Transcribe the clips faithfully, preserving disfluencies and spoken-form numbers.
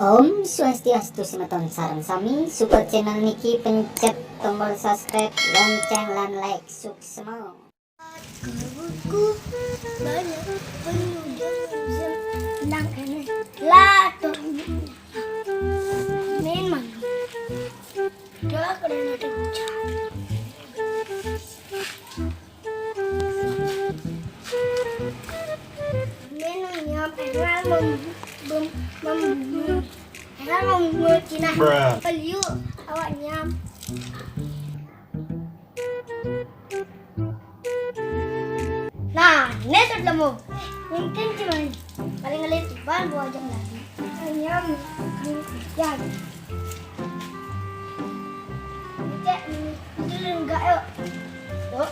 Om Swastiastu semeton sareng sami, support channel niki pencet tombol subscribe, lonceng lan like, suksma. Guruku banyak penyudah nang kene lato. Memang. Dah kena ada hujan. Minumnya pengal mem mem membunuh. Pengal membunuh Cina. Beliau awaknya. Nah, ini sudah lemu. Mungkin cuma paling ngelit ban buah jam tadi. Hanya ya. Cek, itu enggak yuk. Yuk.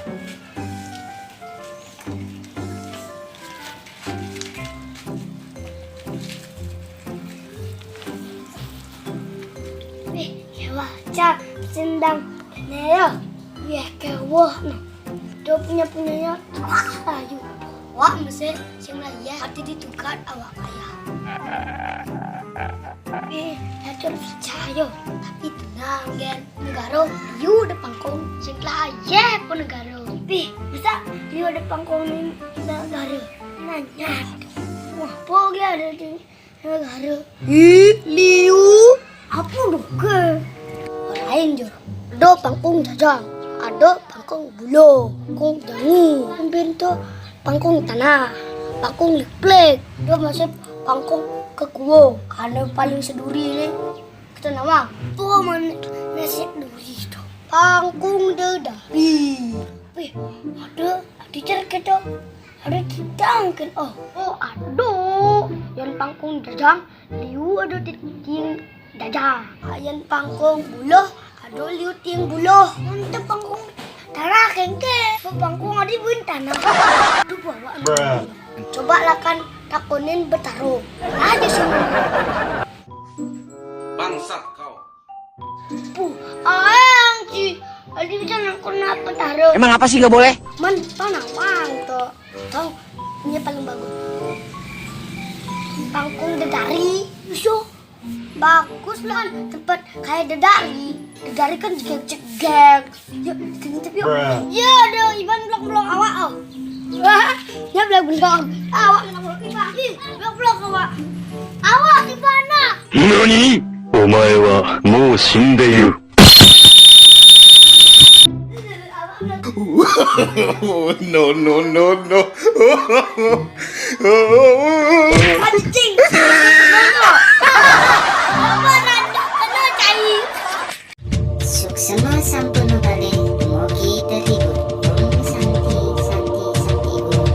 Wih, ya wajar sendang neo. Wih, kewah no. Dia punya punyanya ayu. Wah, mesin sing lah ya. Hati ditukar awak kaya. Wih, ya percaya. Tapi tenang, Gen. Negara liu de pangkung sing kelaye pun negara. Pih, masa liu de pangkung ni negara? Nanya. Wah, apa lagi ada di negara? Ih, liu. Apa doke? Lain je. Ada pangkung jajang, ada pangkung bulo, pangkung jangi. Hampir tu pangkung tanah, pangkung liplek. Dia masih pangkung kekuo. Karena paling seduri ni. Kita nama? Tua mana nasib duri tu? Pangkung dedari. Wih, ada, ada cerita tu. Ada cerita mungkin. Oh, oh, ada. Yang pangkung jajang, liu ada di ting jajang. Yang pangkung buloh, ada liu ting buloh. Yang tu pangkung tanah kengke. Pangkung ada bun tanah. Aduh, bawa. Coba lah kan takunin bertaruh. Aja sih. Bangsat kau. Puh, ayang ci. Adi bisa nangkon apa taro? Emang apa sih nggak boleh? Man, tau nawang to. Tau, ini paling bagus. Pangkung dedari, iso. Bagus lah, tempat kayak dedari. Dedari kan jegek-jegek. Yuk, sini tapi yuk. Ya, ada Iban blok-blok awak, oh. Wah, ya blok-blok. Awak blok-blok Iban. Ih, blok-blok awak. Awak Iban nak. Nani? Omae wa mou shindeiru. No, no, no, no. Anjing. Apa randok kena cai? Suksma sampun balik.